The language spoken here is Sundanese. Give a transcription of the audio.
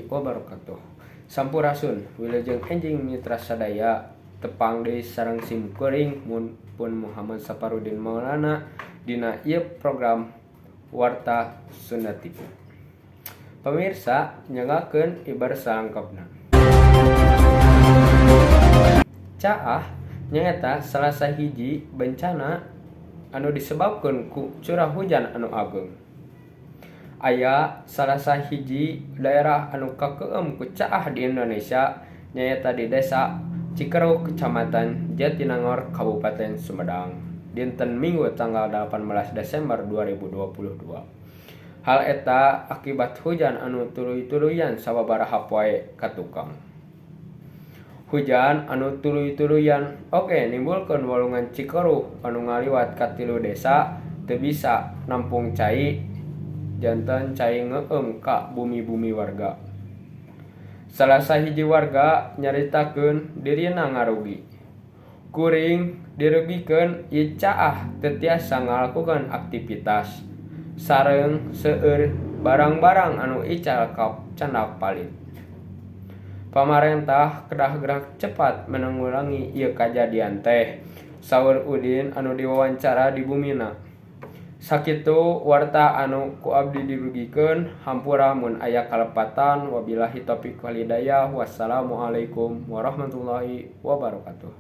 Warahmatullahi wabarakatuh. Sampurasun, wilujeng enjing mitra sadaya tepang deui sareng sim kuring mun pun Muhammad Saparudin Maulana dina ieu program Warta Sunda TV. Pamirsa, nyanggakeun ibar salengkapna. Caah nyaeta salah sahiji bencana anu disebabkeun ku curah hujan anu ageng. Aya salah sahiji daerah anu kakeueum ku caah di Indonesia nyaeta di Desa Cikeruh, Kecamatan Jatinangor, Kabupaten Sumedang, dinten Minggu tanggal 18 Desember 2022. Hal eta akibat hujan anu tuluy-tuluyan sababaraha poe ka tukang. Hujan anu tuluy-tuluyan oge nimbulkeun walungan Cikeruh anu ngaliwat ka tilu desa teu bisa nampung cai janten cai ngeueum ka bumi-bumi warga. Salah sahiji warga nyaritakeun dirina ngarugi. Kuring dirugikeun ieu caah teu tiasa ngalakukeun aktivitas sareng seueur barang-barang anu ical kacandak palit. Pamarentah kedah gerak cepat menanggulangi ieu kajadian teh, saur Udin anu diwawancara di bumina. Sakitu warta anu ku abdi didugikeun, hampura mun aya kalepatan, wabillahi taufik wal hidayah, wassalamualaikum warahmatullahi wabarakatuh.